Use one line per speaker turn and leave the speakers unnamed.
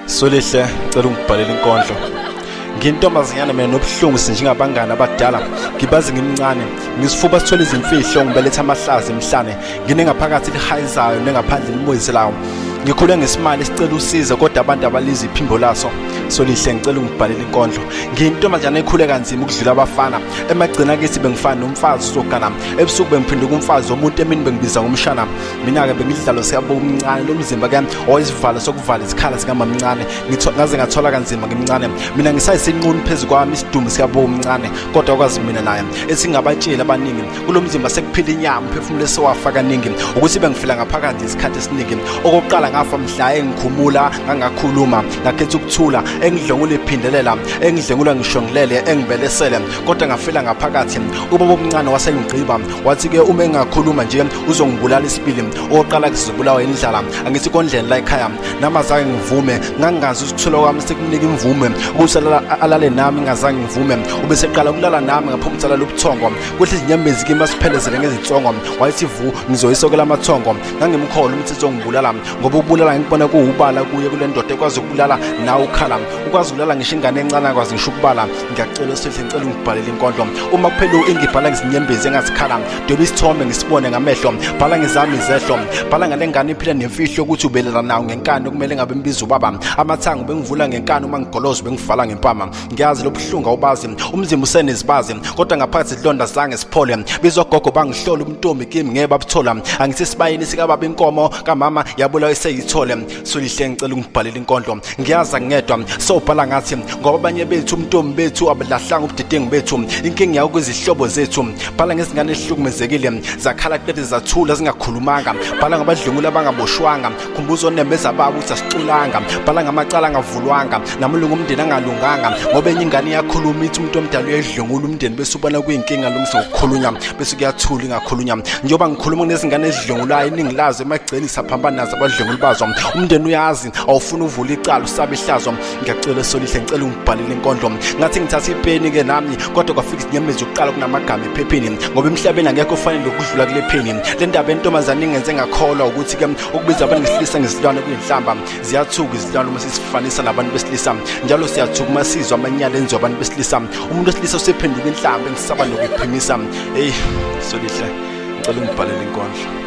Solihle, ngicela ungibhalele inkondlo. Ngintombazanyana mina nobuhlungu sinjengabangani abadala. Ngibazi ngimncane, ngisifuba sithola izimfihlo, ngibeletha amahlazi emhlane. Nginengaphakathi lihayizayo nengaphandle limoyizelayo. Ngikhule ngesimali sicela usizo kodwa abantu abalizwa iphimbo laso. Solihle, ngicela ungibhalele inkondlo. Ngiyintombazanyana ekhule kanzima ukudlula abafana. Emagcina kithi bengifana nomfazi usogana. Ebusuku bengiphinduka umfazi womuntu, emini bengibiza ngomshana. Mina-ke bengidlalo siyabo umncane lo mzimba ke owayisivalo sokuvala izikhala zikamamncane. Ngaze ngathola kanzima ngimncane. Mina ngisayisinqunu phezu kwami isidumo sikabo umncane, kodwa kwazi mina naye esingabatsheli abaningi. Kulo mzimba sekuphila inyama, umphefumulo esewafa kaningi. Ukuthi bengifila ngaphakathi isikhathi esiningi. Okokuqala ngafa mhla engikhumula, ngangakhuluma, ngakhetha ukuthula, engidlongula iphindelela, engidlengula ngisho ngilele, engibelesele, kodwa ngafela ngaphakathi. Ubaba omncane wasengigqiba, wathi ke uma engakhuluma nje uzongibulala isibili. Okokuqala sizobulawa indlala, angithi kondleni la ekhaya. Namazange ngivume, ngangingazi ukuthula kwami sekunika imvume ukuthi alale nami, ngazange ngivume. Ubeseqala ukulala nami ngaphumuzala lobuthongo, kwehle izinyembezi kimi asiphelezele ngezinsongo. Wayethi vu ngizoyisokela amathongo. Ngangimkholwa ukuthi uzongibulala, ngoba ukubulala ngikubona kuwubala kuye kule ndoda ekwazi ukubulala nawe ukhala, ukwazi ukulala ngisho ingane encane akwazi ngisho ukubala. Ngiyacela Solihle, ngicela ungibhalele inkondlo. Uma kuphela ingibhala ngezinyembezi engazikhala, dweba isithombe ngisibone ngamehlo, bhala ngezami izehlo, bhala ngale ngane iphila nemfihlo ukuthi ubelela nawo ngenkani okumele ngabe imbiza ubaba. Amathango bengivula ngenkani, uma ngigoloza bengivala ngempama. Ngiyazi lobuhlungu awubazi, umzimba usenezibazi, kodwa ngaphakathi izilonda zange siphole. Bizogogo bangihlola umntombi kimi ngeke babuthola. Angithi sibayini sikababa inkomo kamama yabulawa eseyithole. Solihle, ngicela ungibhalele inkondlo. Ngiyazi angedwa, sobhala ngathi ngoba abanye bethu umntombi bethu abalahlanga ubudedengu bethu. Inkinga yawo kwizihlobo zethu. Bhala ngezingane ezihlukumezekile, zakhala qede zathula zingakhulumanga. Bhala ngabadlwengula abangaboshwanga, khumbuza onembeza babo ukuthi asixulanga. Bhala ngamacala angavulwanga, namalungu omndeni angalunganga, ngoba enye ingane iyakhuluma ithi umuntu omdala uyayidlwengula umndeni, bese ubona kuyinkinga lungisa ngokukhulunywa, bese kuyathula ingakhulunywa. Njengoba ngikhuluma kunezingane ezidlwengulayo, iningi lazo emagceni saphambana nazo abadlwenguli bazo. Umndeni uyazi, awufuni uvula icala usaba ihlazo. Ngiyacela Solihle, ngicela ungibhalele inkondlo. Ngathi ngithatha ipeni ke nami, kodwa kwafika izinyembezi zokuqala kunamagama ephepheni, ngoba emhlabeni angekho ofanele ukudlula kule pheni. Le ndaba yentombazane ingenze ngakholwa ukuthi ke ukubiza abantu ngesilisa ngesilwane kuyinhlamba. Ziyathuka izilwane uma sisifanisa nabantu besilisa, njalo siyathuka uma sizwa amanyala enziwa abantu besilisa. Umuntu wesilisa usephenduka inhlamba engisaba nokuyiphimisa. Hey Solihle, ngicela ungibhalele inkondlo.